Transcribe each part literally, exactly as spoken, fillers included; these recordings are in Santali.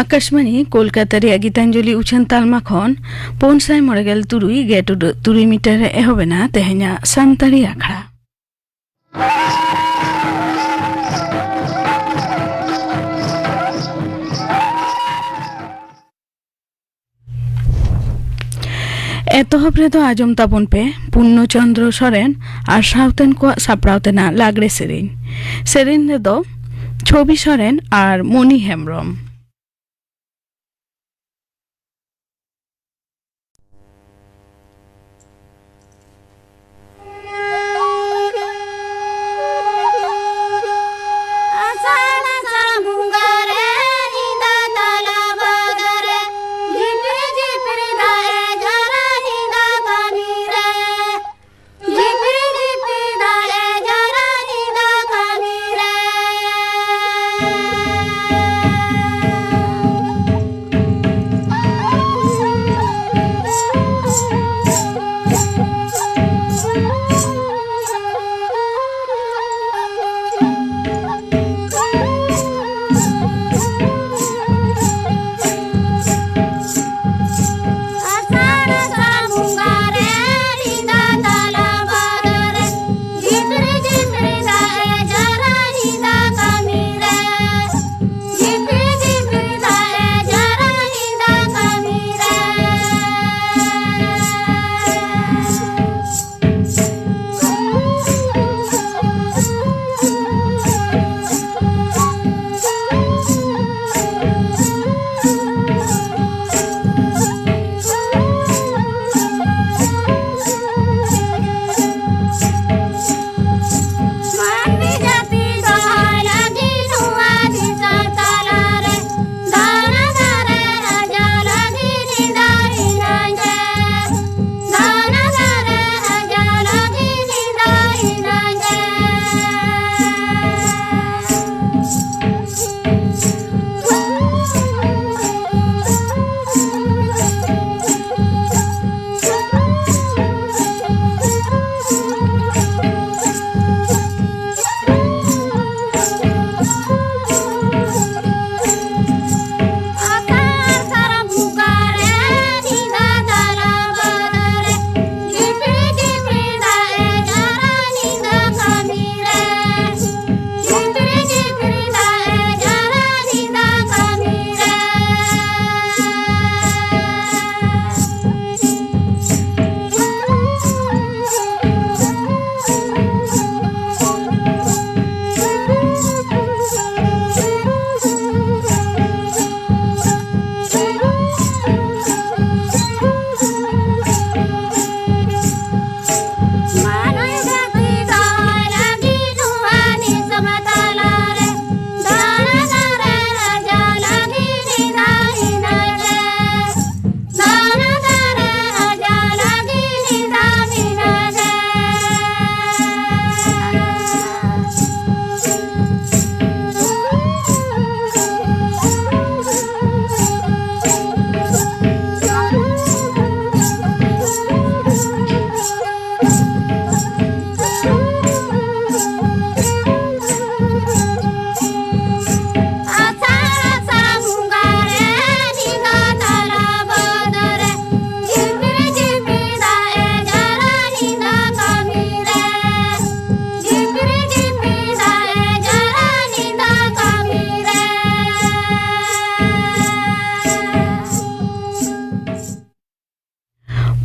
ᱟᱠᱟᱥᱵᱟᱬᱤ ᱠᱳᱞᱠᱟᱛᱟ ᱨᱮᱭᱟᱜ ᱜᱤᱛᱟᱧᱡᱚᱞᱤ ᱩᱪᱷᱟᱹᱱ ᱛᱟᱞᱢᱟ ᱠᱷᱚᱱ ᱯᱩᱱ ᱥᱟᱭ ᱢᱚᱬᱮ ᱜᱮᱞ ᱛᱩᱨᱩᱭ ᱜᱮᱴ ᱩᱰᱟᱹᱜ ᱛᱩᱨᱩᱭ ᱢᱤᱴᱟᱨ ᱨᱮ ᱮᱦᱚᱵ ᱮᱱᱟ ᱛᱮᱦᱮᱧᱟᱜ ᱥᱟᱱᱛᱟᱲᱤ ᱟᱠᱷᱲᱟ᱾ ᱮᱛᱚᱦᱚᱵ ᱨᱮᱫᱚ ᱟᱸᱡᱚᱢ ᱛᱟᱵᱚᱱ ᱯᱮ ᱯᱩᱨᱱᱚ ᱪᱚᱱᱫᱨᱚ ᱥᱚᱨᱮᱱ ᱟᱨ ᱥᱟᱶᱛᱮᱱ ᱠᱚᱣᱟᱜ ᱥᱟᱯᱲᱟᱣ ᱛᱮᱱᱟᱜ ᱞᱟᱜᱽᱲᱮ ᱥᱮᱨᱮᱧ᱾ ᱥᱮᱨᱮᱧ ᱨᱮᱫᱚ ᱪᱷᱚᱵᱤ ᱥᱚᱨᱮᱱ ᱟᱨ ᱢᱚᱱᱤ ᱦᱮᱢᱵᱨᱚᱢ᱾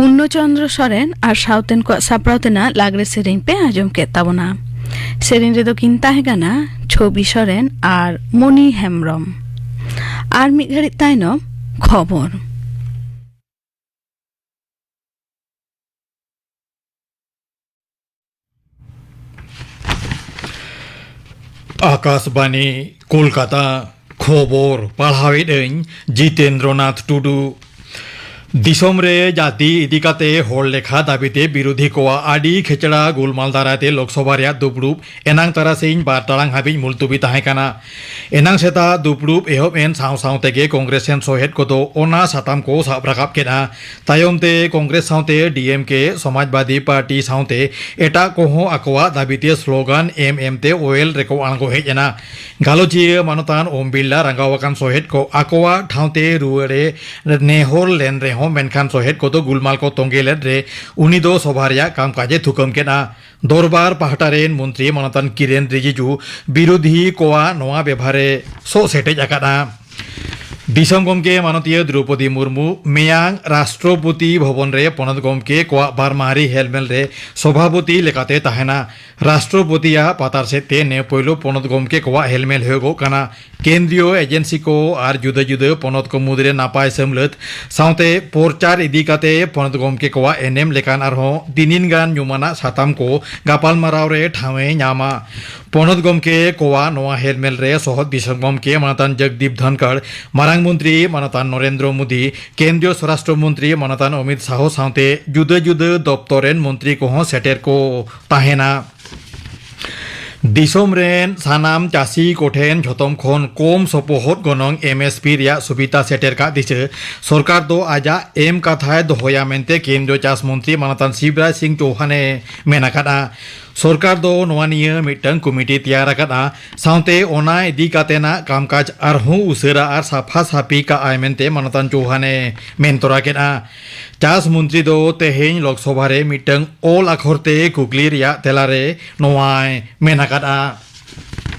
ᱯᱩᱨᱱᱚ ᱪᱚᱱᱫᱨᱚ ᱥᱚᱨᱮᱱ ᱟᱨ ᱥᱟᱶᱛᱮᱱ ᱠᱚᱣᱟᱜ ᱥᱟᱯᱲᱟᱣ ᱛᱮᱱᱟᱜ ᱞᱟᱜᱽᱲᱮ ᱥᱮᱨᱮᱧ ᱯᱮ ᱟᱸᱡᱚᱢ ᱠᱮᱫ ᱛᱟᱵᱚᱱᱟ᱾ ᱥᱮᱨᱮᱧ ᱨᱮᱫᱚ ᱠᱤᱱ ᱛᱟᱦᱮᱸ ᱠᱟᱱᱟ ᱪᱷᱚᱵᱤ ᱥᱚᱨᱮᱱ ᱟᱨ ᱢᱚᱱᱤ ᱦᱮᱢᱵᱽᱨᱚᱢ᱾ ᱟᱨ ᱢᱤᱫ ᱜᱷᱟᱹᱲᱤᱡ ᱛᱟᱭᱱᱚᱢ ᱠᱷᱚᱵᱚᱨ᱾ ᱟᱠᱟᱥᱵᱟᱱᱤ, ᱠᱳᱞᱠᱟᱛᱟ᱾ ᱠᱷᱚᱵᱚᱨ ᱯᱟᱲᱦᱟᱣᱮᱫ ᱟᱹᱧ ᱡᱤᱛᱮᱱᱫᱨᱚᱱᱟᱛᱷ ᱴᱩᱰᱩ᱾ ᱫᱤᱥᱚᱢ ᱨᱮ ᱡᱟᱹᱛᱤ ᱤᱫᱤ ᱠᱟᱛᱮ ᱦᱚᱲ ᱞᱮᱠᱷᱟ ᱫᱟᱹᱵᱤᱛᱮ ᱵᱤᱨᱳᱫᱷᱤ ᱠᱚᱣᱟᱜ ᱟᱹᱰᱤ ᱠᱷᱮᱪᱲᱟ ᱜᱳᱞᱢᱟᱞ ᱫᱟᱨᱟᱭ ᱛᱮ ᱞᱳᱠᱥᱚᱵᱷᱟ ᱨᱮᱭᱟᱜ ᱫᱩᱯᱲᱩᱵ ᱮᱱᱟᱝ ᱛᱟᱨᱟᱥᱤᱧ ᱵᱟᱨ ᱴᱟᱲᱟᱝ ᱦᱟᱹᱵᱤᱡ ᱢᱩᱞᱛᱩᱵᱤ ᱛᱟᱦᱮᱸ ᱠᱟᱱᱟ᱾ ᱮᱱᱟᱝ ᱥᱮᱛᱟᱜ ᱫᱩᱯᱲᱩᱵ ᱮᱦᱚᱵ ᱮᱱ ᱥᱟᱶ ᱥᱟᱶ ᱛᱮᱜᱮ ᱠᱚᱝᱜᱨᱮᱥ ᱨᱮᱱ ᱥᱚᱦᱮᱫ ᱠᱚᱫᱚ ᱚᱱᱟ ᱥᱟᱛᱟᱢ ᱠᱚ ᱥᱟᱵ ᱨᱟᱠᱟᱵ ᱠᱮᱫᱼᱟ᱾ ᱛᱟᱭᱚᱢ ᱛᱮ ᱠᱚᱝᱜᱨᱮᱥ ᱥᱟᱶᱛᱮ ᱰᱤ ᱮᱢ ᱠᱮ, ᱥᱚᱢᱟᱡᱽᱵᱟᱫᱤ ᱯᱟᱨᱴᱤ ᱥᱟᱶᱛᱮ ᱮᱴᱟᱜ ᱠᱚᱦᱚᱸ ᱟᱠᱚᱣᱟᱜ ᱫᱟᱹᱵᱤ ᱛᱮ ᱥᱞᱳᱜᱟᱱ ᱮᱢ ᱮᱢ ᱛᱮ ᱳᱭᱮᱞ ᱨᱮᱠᱚ ᱟᱬᱜᱚ ᱦᱮᱡ ᱮᱱᱟ᱾ ᱜᱟᱞᱚᱪᱤᱭᱟᱹ ᱢᱟᱱᱚᱛᱟᱱ ᱳᱢ ᱵᱤᱨᱞᱟ ᱨᱟᱸᱜᱟᱣ ᱟᱠᱟᱱ ᱥᱚᱦᱮᱫ ᱠᱚ ᱟᱠᱚᱣᱟᱜ ᱴᱷᱟᱶ ᱛᱮ ᱨᱩᱣᱟᱹᱲ ᱮ ᱱᱮᱦᱚᱨ ᱞᱮᱱ ᱨᱮᱦᱚᱸ, ᱢᱮᱱᱠᱷᱟᱱ ᱥᱚᱦᱮᱫ ᱠᱚᱫᱚ ᱜᱩᱞᱢᱟᱞ ᱠᱚ ᱛᱚᱸᱜᱮ ᱞᱮᱫ ᱨᱮ ᱩᱱᱤ ᱫᱚ ᱥᱚᱵᱷᱟ ᱨᱮᱭᱟᱜ ᱠᱟᱢᱠᱟᱡᱽ ᱮ ᱛᱷᱩᱠᱟᱹᱢ ᱠᱮᱫᱼᱟ᱾ ᱫᱚᱨᱵᱟᱨ ᱯᱟᱦᱴᱟ ᱨᱮᱱ ᱢᱚᱱᱛᱨᱤ ᱢᱟᱱᱚᱛᱟᱱ ᱠᱤᱨᱮᱱ ᱨᱤᱡᱤᱡᱩ ᱵᱤᱨᱳᱫᱷᱤ ᱠᱚᱣᱟᱜ ᱱᱚᱣᱟ ᱵᱮᱵᱷᱟᱨ ᱮ ᱥᱚᱜ ᱥᱮᱴᱮᱡ ᱟᱠᱟᱫᱼᱟ᱾ ᱫᱤᱥᱚᱢ ᱜᱚᱢᱠᱮ ᱢᱟᱱᱚᱛᱤᱭᱟᱹ ᱫᱨᱚᱣᱯᱚᱫᱤ ᱢᱩᱨᱢᱩ ᱢᱮᱭᱟᱝ ᱨᱟᱥᱴᱨᱚᱯᱚᱛᱤ ᱵᱷᱚᱵᱚᱱ ᱨᱮ ᱯᱚᱱᱚᱛ ᱜᱚᱢᱠᱮ ᱠᱚᱣᱟᱜ ᱵᱟᱨ ᱢᱟᱦᱟᱨᱤ ᱦᱮᱞᱢᱮᱞ ᱨᱮ ᱥᱚᱵᱷᱟᱯᱚᱛᱤ ᱞᱮᱠᱟᱛᱮ ᱛᱟᱦᱮᱱᱟ᱾ ᱨᱟᱥᱴᱨᱚᱯᱚᱛᱤᱭᱟᱜ ᱯᱟᱛᱟᱨ ᱥᱮᱫ ᱛᱮ ᱱᱮ ᱯᱳᱭᱞᱳ ᱯᱚᱱᱚᱛ ᱜᱚᱢᱠᱮ ᱠᱚᱣᱟᱜ ᱦᱮᱞᱢᱮᱞ ᱦᱩᱭᱩᱜᱚᱜ ᱠᱟᱱᱟ᱾ ᱠᱮᱱᱫᱨᱤᱭᱚ ᱮᱡᱮᱱᱥᱤ ᱠᱚ ᱟᱨ ᱡᱩᱫᱟᱹ ᱡᱩᱫᱟᱹ ᱯᱚᱱᱚᱛ ᱠᱚ ᱢᱩᱫᱽᱨᱮ ᱱᱟᱯᱟᱭ ᱥᱟᱹᱢᱞᱟᱹᱛ ᱥᱟᱶᱛᱮ ᱯᱨᱚᱪᱟᱨ ᱤᱫᱤ ᱠᱟᱛᱮ ᱯᱚᱱᱚᱛ ᱜᱚᱢᱠᱮ ᱠᱚᱣᱟᱜ ᱮᱱᱮᱢ ᱞᱮᱠᱟᱱ ᱟᱨᱦᱚᱸ ᱛᱤᱱᱤᱱ ᱜᱟᱱ ᱧᱩᱢᱟᱱᱟᱜ ᱥᱟᱛᱟᱢ ᱠᱚ ᱜᱟᱯᱟᱞᱢᱟᱨᱟᱣ ᱨᱮ ᱴᱷᱟᱶ ᱮ ᱧᱟᱢᱟ᱾ ᱯᱚᱱᱚᱛ ᱜᱚᱢᱠᱮ ᱠᱚᱣᱟᱜ ᱱᱚᱣᱟ ᱦᱮᱞᱢᱮᱞ ᱨᱮ ᱥᱚᱦᱚᱫ ᱫᱤᱥᱚᱢ ᱜᱚᱢᱠᱮ ᱢᱟᱱᱚᱛᱟᱱ ᱡᱚᱜᱽᱫᱤᱯ ᱫᱷᱚᱱᱠᱚᱲ, ᱢᱟᱨᱟᱝ ᱢᱚᱱᱛᱨᱤ ᱢᱟᱱᱚᱛᱟᱱ ᱱᱚᱨᱮᱱᱫᱨᱚ ᱢᱳᱫᱤ, ᱠᱮᱱᱫᱨᱤᱭᱚ ᱥᱚᱨᱟᱥᱴᱨᱚ ᱢᱚᱱᱛᱨᱤ ᱢᱟᱱᱚᱛᱟᱱ ᱚᱢᱤᱛ ᱥᱟᱦᱚ ᱥᱟᱶᱛᱮ ᱡᱩᱫᱟᱹ ᱡᱩᱫᱟᱹ ᱫᱚᱯᱛᱚᱨ ᱨᱮᱱ ᱢᱚᱱᱛᱨᱤ ᱠᱚᱦᱚᱸ ᱥᱮᱴᱮᱨ ᱠᱚ ᱛᱟᱦᱮᱱᱟ᱾ ᱫᱤᱥᱚᱢ ᱨᱮᱱ ᱥᱟᱱᱟᱢ ᱪᱟᱹᱥᱤ ᱠᱚᱴᱷᱮᱱ ᱡᱷᱚᱛᱚᱢ ᱠᱷᱚᱱ ᱠᱚᱢ ᱥᱚᱯᱚᱦᱚᱫ ᱜᱚᱱᱚᱝ, ᱮᱢ ᱮᱥ ᱯᱤ, ᱨᱮᱭᱟᱜ ᱥᱩᱵᱤᱫᱷᱟ ᱥᱮᱴᱮᱨ ᱠᱟᱜ ᱫᱤᱥᱟᱹ ᱥᱚᱨᱠᱟᱨ ᱫᱚ ᱟᱡᱟᱜ ᱮᱢ ᱠᱟᱛᱷᱟᱭ ᱫᱚᱦᱚᱭᱟ ᱢᱮᱱᱛᱮ ᱠᱮᱱᱫᱨᱤᱭᱚ ᱪᱟᱥ ᱢᱚᱱᱛᱨᱤ ᱢᱟᱱᱚᱛᱟᱱ ᱥᱤᱵᱨᱟᱡᱽ ᱥᱤᱝ ᱪᱳᱣᱦᱟᱱ ᱮ ᱢᱮᱱ ᱟᱠᱟᱫᱼᱟ᱾ ᱥᱚᱨᱠᱟᱨ ᱫᱚ ᱱᱚᱣᱟ ᱱᱤᱭᱟᱹ ᱢᱤᱫᱴᱟᱝ ᱠᱚᱢᱤᱴᱤ ᱛᱮᱭᱟᱨ ᱟᱠᱟᱫᱼᱟ, ᱥᱟᱶᱛᱮ ᱚᱱᱟ ᱤᱫᱤ ᱠᱟᱛᱮᱱᱟᱜ ᱠᱟᱢᱠᱟᱡᱽ ᱟᱨᱦᱚᱸ ᱩᱥᱟᱹᱨᱟ ᱟᱨ ᱥᱟᱯᱷᱟ ᱥᱟᱯᱷᱤ ᱠᱟᱜᱼᱟᱭ ᱢᱮᱱᱛᱮ ᱢᱟᱱᱚᱛᱟᱱ ᱪᱳᱣᱦᱟᱱ ᱮ ᱢᱮᱱ ᱛᱚᱨᱟ ᱠᱮᱫᱼᱟ᱾ ᱪᱟᱥ ᱢᱚᱱᱛᱨᱤ ᱫᱚ ᱛᱮᱦᱮᱧ ᱞᱳᱠᱥᱚᱵᱷᱟ ᱨᱮ ᱢᱤᱫᱴᱟᱝ ᱚᱞ ᱟᱠᱷᱚᱨ ᱛᱮ ᱠᱩᱠᱞᱤ ᱨᱮᱭᱟᱜ ᱛᱮᱞᱟ ᱨᱮ ᱱᱚᱣᱟᱭ ᱢᱮᱱ ᱟᱠᱟᱫᱼᱟ᱾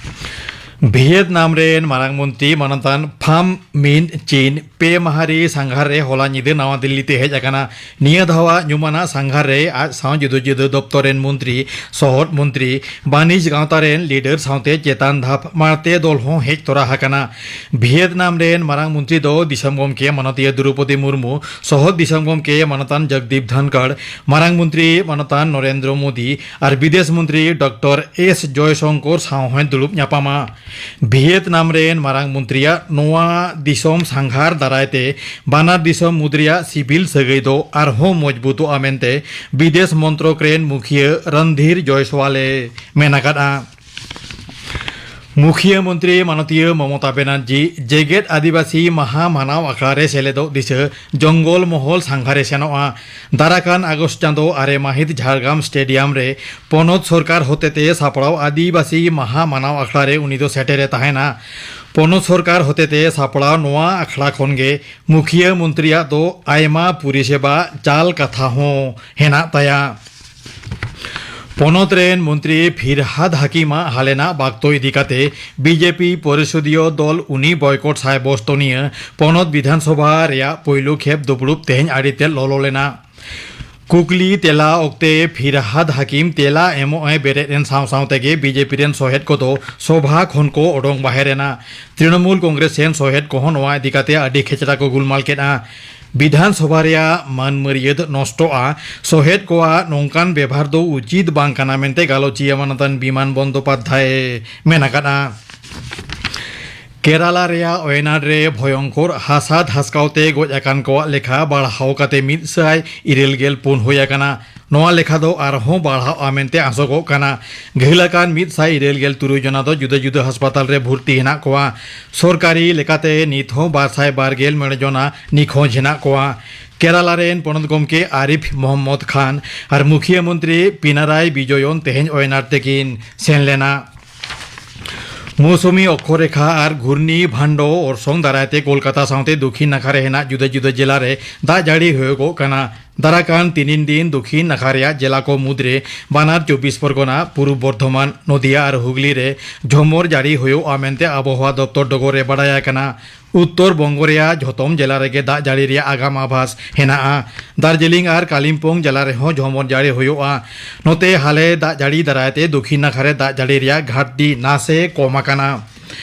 ᱵᱷᱤᱭᱮᱛᱱᱟᱢ ᱨᱮᱱ ᱢᱟᱨᱟᱝ ᱢᱚᱱᱛᱨᱤ ᱢᱟᱱᱚᱛᱟᱱ ᱯᱷᱟᱢ ᱢᱤᱱ ᱪᱤᱱ ᱯᱮ ᱢᱟᱦᱟ ᱨᱮ ᱥᱟᱸᱜᱷᱟᱨ ᱨᱮ ᱦᱚᱞᱟ ᱧᱤᱫᱟᱹ ᱱᱟᱣᱟ ᱫᱤᱞᱞᱤ ᱛᱮ ᱦᱮᱡ ᱟᱠᱟᱱᱟ᱾ ᱱᱤᱭᱟᱹ ᱫᱷᱟᱣᱟᱜ ᱧᱩᱢᱟᱱᱟᱜ ᱥᱟᱸᱜᱷᱟᱨ ᱨᱮ ᱟᱡ ᱥᱟᱶ ᱡᱩᱫᱟᱹ ᱡᱩᱫᱟᱹ ᱫᱚᱯᱛᱚᱨ ᱨᱮᱱ ᱢᱚᱱᱛᱨᱤ, ᱥᱚᱦᱚᱫ ᱢᱚᱱᱛᱨᱤ, ᱵᱟᱹᱱᱤᱡᱽ ᱜᱟᱶᱛᱟ ᱨᱮᱱ ᱞᱤᱰᱟᱨ ᱥᱟᱶᱛᱮ ᱪᱮᱛᱟᱱ ᱫᱷᱟᱯ ᱢᱟᱬᱛᱮ ᱫᱚᱞ ᱦᱚᱸ ᱦᱮᱡ ᱛᱚᱨᱟ ᱟᱠᱟᱱᱟ᱾ ᱵᱷᱤᱭᱮᱛᱱᱟᱢ ᱨᱮᱱ ᱢᱟᱨᱟᱝ ᱢᱚᱱᱛᱨᱤ ᱫᱚ ᱫᱤᱥᱚᱢ ᱜᱚᱢᱠᱮ ᱢᱟᱱᱚᱛᱤᱭᱟᱹ ᱫᱨᱚᱣᱯᱚᱫᱤ ᱢᱩᱨᱢᱩ, ᱥᱚᱦᱚᱫ ᱫᱤᱥᱚᱢ ᱜᱚᱢᱠᱮ ᱢᱟᱱᱚᱛᱟᱱ ᱡᱚᱜᱽᱫᱤᱯ ᱫᱷᱟᱱᱠᱟᱲ, ᱢᱟᱨᱟᱝ ᱢᱚᱱᱛᱨᱤ ᱢᱟᱱᱚᱛᱟᱱ ᱱᱚᱨᱮᱱᱫᱨᱚ ᱢᱳᱫᱤ ᱟᱨ ᱵᱤᱫᱮᱥ ᱢᱚᱱᱛᱨᱤ ᱰᱚᱠᱴᱚᱨ ᱮᱥ ᱡᱚᱭᱥᱚᱝᱠᱚᱨ ᱥᱟᱶ ᱦᱚᱸᱭ ᱫᱩᱲᱩᱵ ᱧᱟᱯᱟᱢᱟ᱾ ᱵᱷᱤᱭᱮᱛᱱᱟᱢ ᱨᱮᱱ ᱢᱟᱨᱟᱝ ᱢᱚᱱᱛᱨᱤᱭᱟᱜ ᱱᱚᱣᱟ ᱫᱤᱥᱚᱢ ᱥᱟᱸᱜᱷᱟᱨ ᱫᱟᱨᱟᱭ ᱛᱮ ᱵᱟᱱᱟᱨ ᱫᱤᱥᱚᱢ ᱢᱩᱫᱽ ᱨᱮᱭᱟᱜ ᱥᱤᱵᱤᱞ ᱥᱟᱹᱜᱟᱹᱭ ᱫᱚ ᱟᱨᱦᱚᱸ ᱢᱚᱡᱽᱵᱩᱛᱚᱜᱼᱟ ᱢᱮᱱᱛᱮ ᱵᱤᱫᱮᱥ ᱢᱚᱱᱛᱨᱚᱠ ᱨᱮᱱ ᱢᱩᱠᱷᱤᱭᱟᱹ ᱨᱚᱱᱫᱷᱤᱨ ᱡᱚᱭᱥᱣᱟᱞᱮ ᱢᱮᱱ ᱟᱠᱟᱫᱼᱟ᱾ ᱢᱩᱠᱷᱤᱭᱟᱹ ᱢᱚᱱᱛᱨᱤ ᱢᱟᱱᱚᱛᱤᱭᱟᱹ ᱢᱚᱢᱚᱛᱟ ᱵᱮᱱᱟᱨᱡᱤ ᱡᱮᱜᱮᱛ ᱟᱹᱫᱤᱵᱟᱹᱥᱤ ᱢᱟᱦᱟ ᱢᱟᱱᱟᱣ ᱟᱠᱷᱲᱟ ᱨᱮ ᱥᱮᱞᱮᱫᱚᱜ ᱫᱤᱥᱟᱹ ᱡᱚᱝᱜᱚᱞ ᱢᱚᱦᱚᱞ ᱥᱟᱸᱜᱷᱟᱨᱮ ᱥᱮᱱᱚᱜᱼᱟ᱾ ᱫᱟᱨᱟᱠᱟᱱ ᱟᱜᱚᱥᱴ ᱪᱟᱸᱫᱚ ᱟᱨᱮ ᱢᱟᱹᱦᱤᱛ ᱡᱷᱟᱲᱜᱨᱟᱢ ᱥᱴᱮᱰᱤᱭᱟᱢ ᱨᱮ ᱯᱚᱱᱚᱛ ᱥᱚᱨᱠᱟᱨ ᱦᱚᱛᱮᱛᱮ ᱥᱟᱯᱲᱟᱣ ᱟᱹᱫᱤᱵᱟᱹᱥᱤ ᱢᱟᱦᱟ ᱢᱟᱱᱟᱣ ᱟᱠᱷᱲᱟ ᱨᱮ ᱩᱱᱤ ᱫᱚ ᱥᱮᱴᱮᱨᱮ ᱛᱟᱦᱮᱱᱟ᱾ ᱯᱚᱱᱚᱛ ᱥᱚᱨᱠᱟᱨ ᱦᱚᱛᱮᱛᱮ ᱥᱟᱯᱲᱟᱣ ᱱᱚᱣᱟ ᱟᱠᱷᱲᱟ ᱠᱷᱚᱱ ᱜᱮ ᱢᱩᱠᱷᱤᱭᱟᱹ ᱢᱚᱱᱛᱨᱤᱭᱟᱜ ᱫᱚ ᱟᱭᱢᱟ ᱯᱚᱨᱤᱥᱮᱵᱟ ᱪᱟᱞ ᱠᱟᱛᱷᱟ ᱦᱚᱸ ᱦᱮᱱᱟᱜ ᱛᱟᱭᱟ᱾ ᱯᱚᱱᱚᱛ ᱨᱮᱱ ᱢᱚᱱᱛᱨᱤ ᱯᱷᱤᱨᱦᱟᱫ ᱦᱟᱠᱤᱢᱟᱜ ᱦᱟᱞᱮᱱᱟᱜ ᱵᱟᱠᱛᱚ ᱤᱫᱤ ᱠᱟᱛᱮ ᱵᱤᱡᱮᱯᱤ ᱯᱚᱨᱤᱥᱚᱫᱤᱭᱚ ᱫᱚᱞ ᱩᱱᱤ ᱵᱚᱭᱠᱚᱴ ᱥᱟᱭ ᱵᱚᱥᱛᱚᱱᱤᱭᱟᱹ ᱯᱚᱱᱚᱛ ᱵᱤᱫᱷᱟᱱ ᱥᱚᱵᱷᱟ ᱨᱮᱭᱟᱜ ᱯᱩᱭᱞᱩ ᱠᱷᱮᱯ ᱫᱩᱯᱲᱩᱵ ᱛᱮᱦᱮᱧ ᱟᱹᱰᱤ ᱛᱮᱫ ᱞᱚᱞᱚ ᱞᱮᱱᱟ᱾ ᱠᱩᱠᱞᱤ ᱛᱮᱞᱟ ᱚᱠᱛᱮ ᱯᱷᱤᱨᱦᱟᱫ ᱦᱟᱠᱤᱢ ᱛᱮᱞᱟ ᱮᱢᱚᱜ ᱮ ᱵᱮᱨᱮᱫ ᱮᱱ ᱥᱟᱶ ᱥᱟᱶ ᱛᱮᱜᱮ ᱵᱤᱡᱮᱯᱤ ᱨᱮᱱ ᱥᱚᱦᱮᱫ ᱠᱚᱫᱚ ᱥᱚᱵᱷᱟ ᱠᱷᱚᱱ ᱠᱚ ᱚᱰᱚᱝ ᱵᱟᱦᱮᱨ ᱮᱱᱟ᱾ ᱛᱨᱤᱱᱚᱢᱩᱞ ᱠᱚᱝᱜᱨᱮᱥ ᱨᱮᱱ ᱥᱚᱦᱮᱫ ᱠᱚᱦᱚᱸ ᱱᱚᱣᱟ ᱤᱫᱤ ᱠᱟᱛᱮ ᱟᱹᱰᱤ ᱠᱷᱮᱪᱲᱟ ᱠᱚ ᱜᱩᱞᱢᱟᱞ ᱠᱮᱫᱼᱟ᱾ ᱵᱤᱫᱷᱟᱱ ᱥᱚᱵᱷᱟ ᱨᱮᱭᱟᱜ ᱢᱟᱹᱱ ᱢᱟᱹᱨᱭᱟᱹᱫ ᱱᱚᱥᱴᱚᱜᱼᱟ, ᱥᱚᱦᱮᱫ ᱠᱚᱣᱟᱜ ᱱᱚᱝᱠᱟᱱ ᱵᱮᱵᱷᱟᱨ ᱫᱚ ᱩᱪᱤᱛ ᱵᱟᱝ ᱠᱟᱱᱟ ᱢᱮᱱᱛᱮ ᱜᱟᱞᱚᱪᱤᱭᱟᱹ ᱢᱟᱱᱚᱛᱟᱱ ᱵᱤᱢᱟᱱ ᱵᱚᱱᱫᱳᱯᱟᱫᱽᱫᱷᱟᱭ ᱢᱮᱱ ᱟᱠᱟᱫᱼᱟ᱾ ᱠᱮᱨᱟᱞᱟ ᱨᱮᱭᱟᱜ ᱣᱟᱭᱱᱟᱰ ᱨᱮ ᱵᱷᱚᱭᱚᱝᱠᱚᱨ ᱦᱟᱥᱟ ᱫᱷᱟᱥᱠᱟᱣ ᱛᱮ ᱜᱚᱡ ᱟᱠᱟᱱ ᱠᱚᱣᱟᱜ ᱞᱮᱠᱷᱟ ᱵᱟᱲᱦᱟᱣ ᱠᱟᱛᱮ ᱢᱤᱫ ᱥᱟᱭ ᱤᱨᱟᱹᱞ ᱜᱮᱞ ᱯᱩᱱ ᱦᱩᱭ ᱟᱠᱟᱱᱟ᱾ ᱱᱚᱣᱟ ᱞᱮᱠᱷᱟ ᱫᱚ ᱟᱨᱦᱚᱸ ᱵᱟᱲᱦᱟᱣᱜᱼᱟ ᱢᱮᱱᱛᱮ ᱟᱸᱥᱚᱜᱚᱜ ᱠᱟᱱᱟ᱾ ᱜᱷᱟᱹᱞ ᱟᱠᱟᱱ ᱢᱤᱫ ᱥᱟᱭ ᱤᱨᱟᱹᱞ ᱜᱮᱞ ᱛᱩᱨᱩᱭ ᱡᱚᱱᱟ ᱫᱚ ᱡᱩᱫᱟᱹ ᱡᱩᱫᱟᱹ ᱦᱟᱥᱯᱟᱛᱟᱞ ᱨᱮ ᱵᱷᱩᱨᱛᱤ ᱦᱮᱱᱟᱜ ᱠᱚᱣᱟ᱾ ᱥᱚᱨᱠᱟᱨᱤ ᱞᱮᱠᱟᱛᱮ ᱱᱤᱛ ᱦᱚᱸ ᱵᱟᱨ ᱥᱟᱭ ᱵᱟᱨ ᱜᱮᱞ ᱢᱚᱬᱮ ᱡᱚᱱᱟ ᱱᱤᱠᱷᱳᱡᱽ ᱦᱮᱱᱟᱜ ᱠᱚᱣᱟ᱾ ᱠᱮᱨᱟᱞᱟ ᱨᱮᱱ ᱯᱚᱱᱚᱛ ᱜᱚᱢᱠᱮ ᱟᱨᱤᱯᱷ ᱢᱚᱦᱚᱢᱢᱚᱫᱽ ᱠᱷᱟᱱ ᱟᱨ ᱢᱩᱠᱷᱤᱭᱟᱹ ᱢᱚᱱᱛᱨᱤ ᱯᱤᱱᱟᱨᱟᱭ ᱵᱤᱡᱚᱭᱚᱱ ᱛᱮᱦᱮᱧ ᱣᱟᱭᱱᱟᱰ ᱛᱮᱠᱤᱱ ᱥᱮᱱ ᱞᱮᱱᱟ᱾ ᱢᱳᱣᱥᱩᱢᱤ ᱚᱠᱠᱷᱚᱨᱮᱠᱷᱟ ᱟᱨ ᱜᱷᱩᱨᱱᱤ ᱵᱷᱟᱱᱰᱳ ᱚᱨᱥᱚᱝ ᱫᱟᱨᱟᱭ ᱛᱮ ᱠᱳᱞᱠᱟᱛᱟ ᱥᱟᱶᱛᱮ ᱫᱚᱠᱷᱤᱱ ᱱᱟᱠᱷᱟ ᱨᱮ ᱦᱮᱱᱟᱜ ᱡᱩᱫᱟᱹ ᱡᱩᱫᱟᱹ ᱡᱮᱞᱟ ᱨᱮ ᱫᱟᱜ ᱡᱟᱹᱲᱤ ᱦᱩᱭᱩᱜᱚᱜ ᱠᱟᱱᱟ᱾ ᱫᱟᱨᱟᱠᱟᱱ ᱛᱤᱱᱤᱱ ᱫᱤᱱ ᱫᱚᱠᱷᱤᱱ ᱱᱟᱠᱷᱟ ᱨᱮᱭᱟᱜ ᱡᱮᱞᱟ ᱠᱚ ᱢᱩᱫᱽᱨᱮ ᱵᱟᱱᱟᱨ ᱪᱚᱵᱵᱤᱥ ᱯᱚᱨᱜᱚᱱᱟ, ᱯᱩᱨᱩᱵ ᱵᱚᱨᱫᱷᱚᱢᱟᱱ, ᱱᱚᱫᱤᱭᱟ ᱟᱨ ᱦᱩᱜᱽᱞᱤ ᱨᱮ ᱡᱷᱚᱢᱚᱨ ᱡᱟᱹᱲᱤ ᱦᱩᱭᱩᱜᱼᱟ ᱢᱮᱱᱛᱮ ᱟᱵᱚᱦᱟᱣᱟ ᱫᱚᱯᱛᱚᱨ ᱰᱚᱜᱚᱨ ᱨᱮ ᱵᱟᱰᱟᱭ ᱟᱠᱟᱱᱟ᱾ ᱩᱛᱛᱚᱨ ᱵᱚᱝᱜᱚ ᱨᱮᱭᱟᱜ ᱡᱷᱚᱛᱚᱢ ᱡᱮᱞᱟ ᱨᱮᱜᱮ ᱫᱟᱜ ᱡᱟᱹᱲᱤ ᱨᱮᱭᱟᱜ ᱟᱜᱟᱢ ᱟᱵᱷᱟᱥ ᱦᱮᱱᱟᱜᱼᱟ᱾ ᱫᱟᱨᱡᱤᱞᱤᱝ ᱟᱨ ᱠᱟᱞᱤᱢᱯᱚᱝ ᱡᱮᱞᱟ ᱨᱮᱦᱚᱸ ᱡᱷᱚᱢᱚᱨ ᱡᱟᱹᱲᱤ ᱦᱩᱭᱩᱜᱼᱟ᱾ ᱱᱚᱛᱮ ᱦᱟᱞᱮ ᱫᱟᱜ ᱡᱟᱹᱲᱤ ᱫᱟᱨᱟᱭ ᱛᱮ ᱫᱚᱠᱷᱤᱱ ᱱᱟᱠᱷᱟ ᱨᱮ ᱫᱟᱜ ᱡᱟᱹᱲᱤ ᱨᱮᱭᱟᱜ ᱜᱷᱟᱴᱛᱤ ᱱᱟᱥᱮ ᱠᱚᱢ ᱟᱠᱟᱱᱟ᱾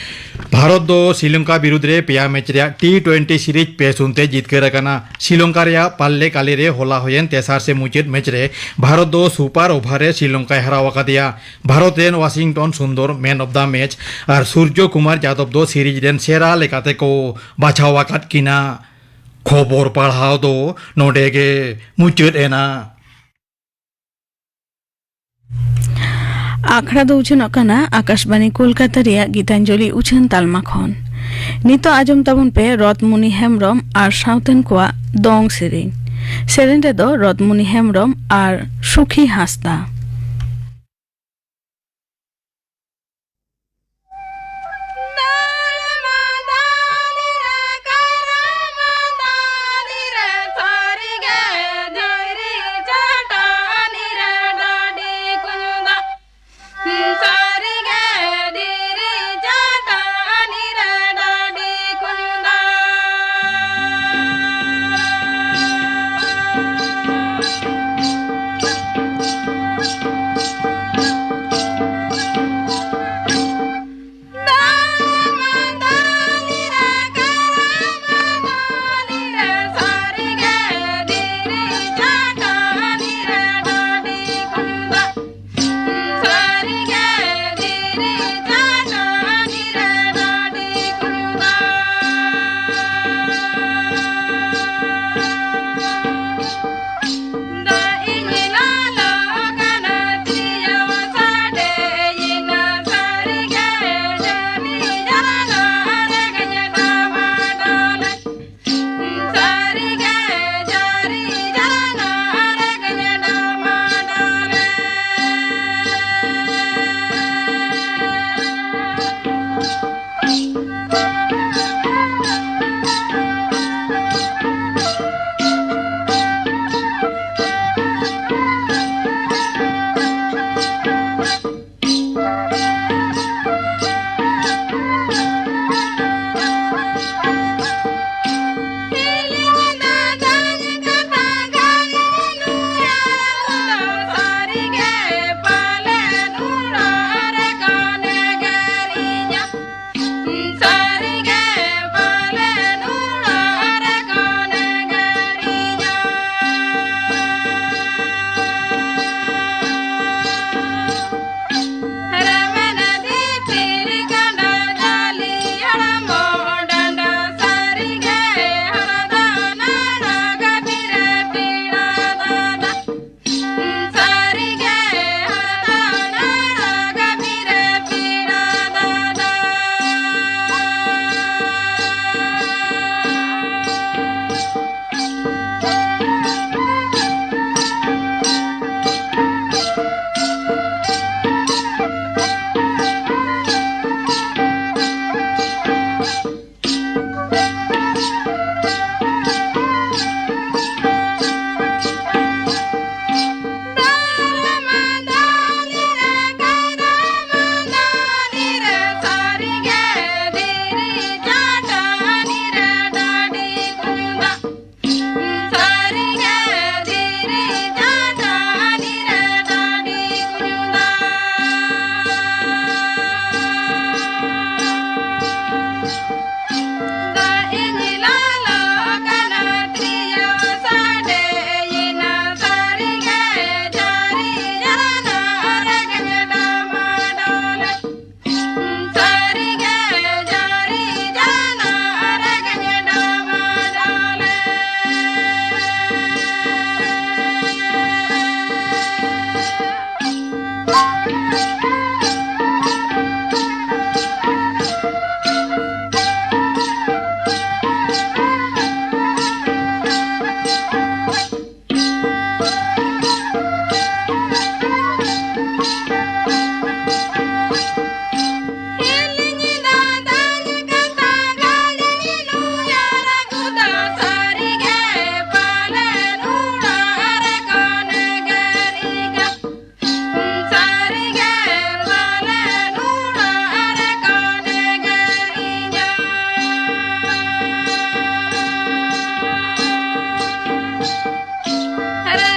ᱵᱷᱟᱨᱚᱛ ᱫᱚ ᱥᱨᱤᱞᱚᱝᱠᱟ ᱵᱤᱨᱩᱫᱽ ᱨᱮ ᱯᱮᱭᱟ ᱢᱮᱪ ᱨᱮᱭᱟᱜ ᱴᱤ ᱴᱩᱭᱮᱱᱴᱤ ᱥᱤᱨᱤᱡᱽ ᱯᱮ ᱥᱩᱱ ᱛᱮ ᱡᱤᱛᱠᱟᱹᱨ ᱟᱠᱟᱱᱟ᱾ ᱥᱨᱤᱞᱚᱝᱠᱟ ᱨᱮᱭᱟᱜ ᱯᱟᱞᱞᱮ ᱠᱟᱞᱮ ᱨᱮ ᱦᱚᱞᱟ ᱦᱩᱭᱮᱱ ᱛᱮᱥᱟᱨ ᱥᱮ ᱢᱩᱪᱟᱹᱫ ᱢᱮᱪ ᱨᱮ ᱵᱷᱟᱨᱚᱛ ᱫᱚ ᱥᱩᱯᱟᱨ ᱳᱵᱷᱟᱨ ᱨᱮ ᱥᱨᱤᱞᱚᱝᱠᱟᱭ ᱦᱟᱨᱟᱣ ᱟᱠᱟᱫᱮᱭᱟ᱾ ᱵᱷᱟᱨᱚᱛ ᱨᱮᱱ Washington Sundar man of the match ᱟᱨ ᱥᱩᱨᱡᱚ ᱠᱩᱢᱟᱨ ᱡᱟᱫᱚᱵ ᱫᱚ ᱥᱤᱨᱤᱡᱽ ᱨᱮᱱ ᱥᱮᱨᱟ ᱞᱮᱠᱟᱛᱮ ᱠᱚ ᱵᱟᱪᱷᱟᱣ ᱟᱠᱟᱫ ᱠᱤᱱᱟ᱾ ᱠᱷᱚᱵᱚᱨ ᱯᱟᱲᱦᱟᱣ ᱫᱚ ᱱᱚᱰᱮ ᱜᱮ ᱢᱩᱪᱟᱹᱫ ᱮᱱᱟ᱾ ᱟᱠᱷᱲᱟ ᱫᱚ ᱩᱪᱷᱟᱹᱱᱚᱜ ᱠᱟᱱᱟ ᱟᱠᱟᱥᱵᱟᱬᱤ ᱠᱳᱞᱠᱟᱛᱟ ᱨᱮᱭᱟᱜ ᱜᱤᱛᱟᱧᱡᱚᱞᱤ ᱩᱪᱷᱟᱹᱱ ᱛᱟᱞᱢᱟ ᱠᱷᱚᱱ᱾ ᱱᱤᱛᱚᱜ ᱟᱸᱡᱚᱢ ᱛᱟᱵᱚᱱ ᱯᱮ ᱨᱚᱛᱢᱩᱱᱤ ᱦᱮᱢᱵᱽᱨᱚᱢ ᱟᱨ ᱥᱟᱶᱛᱮᱱ ᱠᱚᱣᱟᱜ ᱫᱚᱝ ᱥᱮᱨᱮᱧ᱾ ᱥᱮᱨᱮᱧ ᱨᱮᱫᱚ ᱨᱚᱛᱢᱩᱱᱤ ᱦᱮᱢᱵᱽᱨᱚᱢ ᱟᱨ ᱥᱩᱠᱷᱤ ᱦᱟᱸᱥᱫᱟ᱾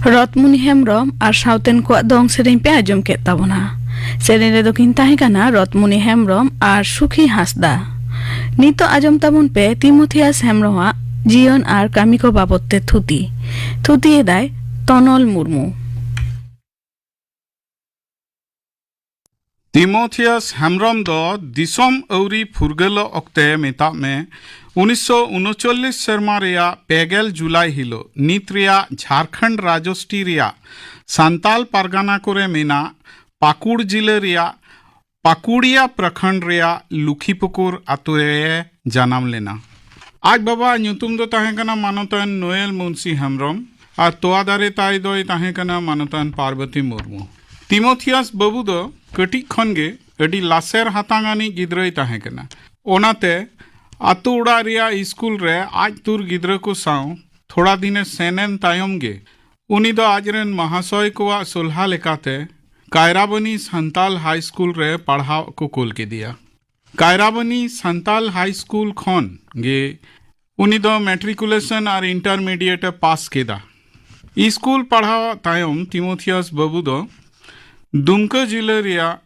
ᱨᱚᱛᱢᱩᱱᱤ ᱦᱮᱢᱵᱽᱨᱚᱢ ᱟᱨ ᱥᱟᱶᱛᱮᱱ ᱠᱚᱣᱟᱜ ᱫᱚᱝ ᱥᱮᱨᱮᱧ ᱯᱮ ᱟᱸᱡᱚᱢ ᱠᱮᱫ ᱛᱟᱵᱚᱱᱟ᱾ ᱥᱮᱨᱮᱧ ᱨᱮᱫᱚ ᱠᱤᱱ ᱛᱟᱦᱮᱸ ᱠᱟᱱᱟ ᱨᱚᱛᱢᱩᱱᱤ ᱦᱮᱢᱵᱽᱨᱚᱢ ᱟᱨ ᱥᱩᱠᱷᱤ ᱦᱟᱸᱥᱫᱟ᱾ ᱱᱤᱛᱚᱜ ᱟᱸᱡᱚᱢ ᱛᱟᱵᱚᱱ ᱯᱮ ᱛᱤᱢᱳᱛᱷᱤᱭᱟᱥ ᱦᱮᱢᱵᱽᱨᱚᱢᱟᱜ ᱡᱤᱭᱚᱱ ᱟᱨ ᱠᱟᱹᱢᱤ ᱠᱚ ᱵᱟᱵᱚᱛ ᱛᱮ ᱛᱷᱩᱛᱤ᱾ ᱛᱷᱩᱛᱤᱭᱮᱫᱟᱭ ᱛᱚᱱᱚᱞ ᱢᱩᱨᱢᱩ᱾ ᱛᱤᱢᱳᱛᱷᱤᱭᱟᱥ ᱦᱮᱢᱵᱽᱨᱚᱢ ᱫᱚ ᱫᱤᱥᱚᱢ ᱟᱹᱣᱨᱤ ᱯᱷᱩᱨᱜᱟᱹᱞᱚᱜ ᱚᱠᱛᱮ, ᱢᱮᱛᱟᱜ ᱢᱮ ᱩᱱᱤᱥᱥᱚ ᱩᱱᱩᱪᱚᱞᱞᱤᱥ ᱥᱮᱨᱢᱟ ᱨᱮᱭᱟᱜ ᱯᱮᱜᱮᱞ ᱡᱩᱞᱟᱭ ᱦᱤᱞᱳᱜ, ᱱᱤᱛ ᱨᱮᱭᱟᱜ ᱡᱷᱟᱨᱠᱷᱚᱸᱰ ᱨᱟᱡᱚᱥᱴᱤ ᱨᱮᱭᱟᱜ ᱥᱟᱱᱛᱟᱞ ᱯᱟᱨᱜᱟᱱᱟ ᱠᱚᱨᱮ ᱢᱮᱱᱟᱜ ᱯᱟᱠᱩᱲ ᱡᱤᱞᱟᱹ ᱨᱮᱭᱟᱜ ᱯᱟᱠᱩᱲᱤᱭᱟ ᱯᱨᱚᱠᱷᱚᱸᱰ ᱨᱮᱭᱟᱜ ᱞᱩᱠᱷᱤᱯᱩᱠᱩᱨ ᱟᱛᱳ ᱨᱮ ᱡᱟᱱᱟᱢ ᱞᱮᱱᱟ᱾ ᱟᱡ ᱵᱟᱵᱟᱣᱟᱜ ᱧᱩᱛᱩᱢ ᱫᱚ ᱛᱟᱦᱮᱸ ᱠᱟᱱᱟ ᱢᱟᱱᱚᱛᱟᱱ ᱱᱳᱭᱮᱞ ᱢᱩᱱᱥᱤ ᱦᱮᱢᱵᱽᱨᱚᱢ ᱟᱨ ᱛᱚᱣᱟ ᱫᱟᱨᱮ ᱛᱟᱭ ᱫᱚᱭ ᱛᱟᱦᱮᱸ ᱠᱟᱱᱟ ᱢᱟᱱᱚᱛᱟᱱ ᱯᱟᱨᱵᱚᱛᱤ ᱢᱩᱨᱢᱩ᱾ ᱛᱤᱢᱳᱛᱷᱤᱭᱟᱥ ᱵᱟᱹᱵᱩ ᱫᱚ ᱠᱟᱹᱴᱤᱡ ᱠᱷᱚᱱ ᱜᱮ ᱟᱹᱰᱤ ᱞᱟᱥᱮᱨ ᱦᱟᱛᱟᱝ ᱟᱹᱱᱤᱡ ᱜᱤᱫᱽᱨᱟᱹᱭ ᱛᱟᱦᱮᱸ ᱠᱟᱱᱟ᱾ ᱚᱱᱟᱛᱮ ᱟᱛᱳ ᱚᱲᱟᱜ ᱨᱮᱭᱟᱜ ᱥᱠᱩᱞ ᱨᱮ ᱟᱡ ᱛᱩᱨ ᱜᱤᱫᱽᱨᱟᱹ ᱠᱚ ᱥᱟᱶ ᱛᱷᱚᱲᱟ ᱫᱤᱱᱮ ᱥᱮᱱ ᱮᱱ ᱛᱟᱭᱚᱢ ᱜᱮ ᱩᱱᱤ ᱫᱚ ᱟᱡᱨᱮᱱ ᱢᱟᱦᱟᱥᱚᱭ ᱠᱚᱣᱟᱜ ᱥᱚᱞᱦᱟ ᱞᱮᱠᱟᱛᱮ ᱠᱟᱭᱨᱟᱵᱟᱱᱤ ᱥᱟᱱᱛᱟᱞ ᱦᱟᱭ ᱥᱠᱩᱞ ᱨᱮ ᱯᱟᱲᱦᱟᱣ ᱠᱚ ᱠᱩᱞ ᱠᱮᱫᱮᱭᱟ᱾ ᱠᱟᱭᱨᱟᱵᱟᱱᱤ ᱥᱟᱱᱛᱟᱞ ᱦᱟᱭ ᱥᱠᱩᱞ ᱠᱷᱚᱱ ᱜᱮ ᱩᱱᱤ ᱫᱚ ᱢᱮᱴᱨᱤᱠᱩᱞᱮᱥᱚᱱ ᱟᱨ ᱤᱱᱴᱟᱨᱢᱤᱰᱤᱭᱮᱴ ᱮ ᱯᱟᱥ ᱠᱮᱫᱟ᱾ ᱥᱠᱩᱞ ᱯᱟᱲᱦᱟᱣ ᱛᱟᱭᱚᱢ ᱛᱤᱢᱳᱛᱷᱤᱭᱟᱥ ᱵᱟᱹᱵᱩ ᱫᱚ ᱫᱩᱢᱠᱟᱹ ᱡᱤᱞᱟᱹ ᱨᱮᱭᱟᱜ